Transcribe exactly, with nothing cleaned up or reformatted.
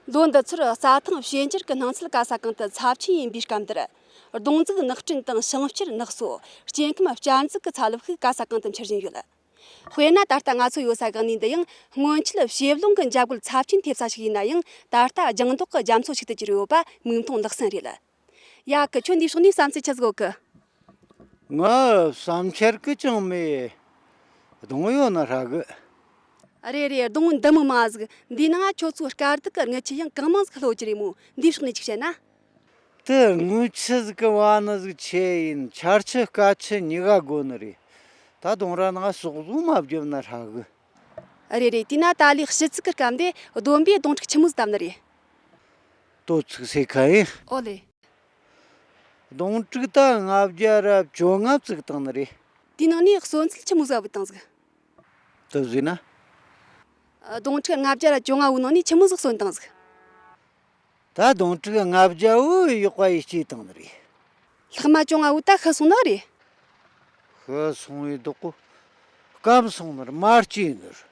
ལོ་འདི་ཚོར་རྩྭ་ཐང་བྱེ་འགྱུར་གྱི་སྣང་ཚུལ་ག་ས་གང་དུ་ཚབས་ཆེན་ཡིན་པའི་སྐབས་འདིར། སྡོང་འཛུགས་ནགས་སྐྲུན་དང་ཞིང་བསྐྱུར་ནགས་གསོ། སྐྱེ་ཁམས་བསྐྱར་འཛུགས་ཀྱི་ཚ་རླབས་ཤིག་ག་ས་གང་དུ་འཕྱུར་བཞིན་ཡོད། དཔེར་ན། ད་ལྟ་ང་ཚོ་ཡོད་ས་གི་གནས་འདི་ཡང་སྔོན་ཆད་བྱེ་རླུང་གི་འཇབ་རྒོལ་ཚབས་ཆེན་ཐེབས་ས་ཞིག་ཡིན་ན་ཡང་། ད་ལྟ་ལྗང་མདོག་གི་རྒྱ་མཚོ་ཞིག་ཏུ་གྱུར་ཡོད་པ་མིག་མཐོང་ལག་ཟིན་རེད། ཡ་གི། ཁྱོད་འདིའི་ཕྱོགས་ནས་བསམ་ཚུལ་ཆི་ཟིག་ཡོད་གི། ང་བསམ་འཆར་གི་ཅང་མེད། སྡོང་ཡོད་ན་ཧྲ་གི། རེད་རེད། སྡོང་འདི་མོ་མང་ཟིག། འདིའི་ནང་ང་ཁྱོད་ཚོ་དཀའ་སྡུག་གི་རྔུལ་ཆུ་ཡང་གང་མང་ཟིག་ལྷོད་ཀྱི་རེད་མོ། འདིའི་ཕྱོགས་ནས་ཅིག་བཤད་ན། དེ་རྔུལ་ཆུ་ཟིག་གི་བ་ནི་ཟིག་ཆེ་ཡིན། ཆར་ཆུ་སྐར་ཆུ་གཉིས་ཀ་དགོས་ནི་རེད། ད་སྡོང་ར་ནང་ཟོག་ཟོག་མ་བརྒྱབ་ན་ཧྲ་གི། རེད་རེད། དེས་ན་ད་ལོའི་ཕྱི་ཚིག་གི་སྐབས་འདི་བསྡོམས་པས་སྡོང་ཕྲུག་ཆི་མོ་ཟིག་བཏབ་ནི་རེད། དོ་ཚིག་སེ་ཁ་ཡིན། ཨོ་ལེ། སྡོང་ཕྲུག་ད་ལྔ་བརྒྱ་ར་བཅོ་ལྔ་བཙུགས་བཏང་ནི་རེད། དེའི་ནང་ནས་གསོན་ཚུལ་ཆི་མོ་ཟིག་བུད་བཏང་ཟིག། དེ་ཟེར་ན། སྡོང་ཕྲུག་ལྔ་བརྒྱ་ར་བཅོ་ལྔ་བོའི་ནང་ནས་ཆི་མོ་ཟིག་གསོན་བཏང་ཟིག། ད་སྡོང་ཕྲུག་ལྔ་བརྒྱ་བོ་ཡོག་པ་ཡིས་སྐྱེས་བཏང་ནི་རེད། ལྷག་མ་བཅོ་ལྔ་བོ་ད་ཤི་སོང་ནི་རེད། ཤི་སོང་བའི་བདག་པོ་སྐམ་སོང་ནི་རེད། མ་སྐྱེས་ནི་རེད།